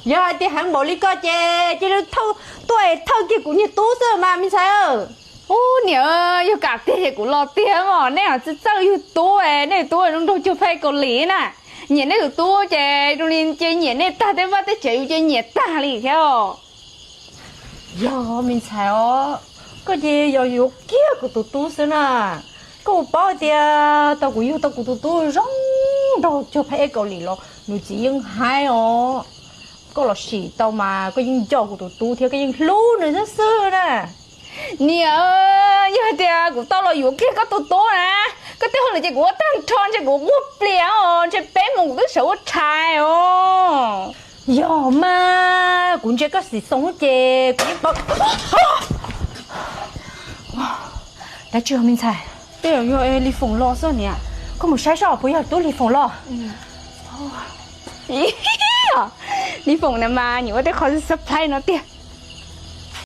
Yog hais tias heev npaum li koj ces cia li tuaj thawj kiag kuv niag tub xwb mas me ntxhais. Ub niam, yog kam tiag ces kuv los tiag os, nej tsis txawj yug tub, nej tub zoo nraug cuag phab Kaus Lim na. Nyiam nej tus tub ces zoo li ces nyiam nej tag, tej vaj tej tsev yus ces nyiam tag li thiab. Yog me ntxhais os, koj ces yog yuav kiag kuv tus tub xwb na. Koj puas paub tias tau kuv yug tau kuv tus tub zoo nraug cuag phab Kaus Lim los nws txiv yeej haib os. Koj los sim tau mas koj yeej nco kuv tus tub thiab koj yeej hlub nws xwb xwb na. Niam, yog hais tias kuv tau los yuav kiag koj tus tub na, koj tej hauj lwm ces kuv ua tag nrho ntshe kuv quaj plias os, ntshe peb mus kuv twb sawv ua rhais os. Yog mas, kuv ntsia koj xim xoo ces kuv yeej paub. Dab tsi me ntxhais? Tej zaum yog Lis Foom los xwb niam. Koj mus saib seb puas yog tub Lis Foom los. Lis Foom na mas nyiam ua tej qho surprise no tiag.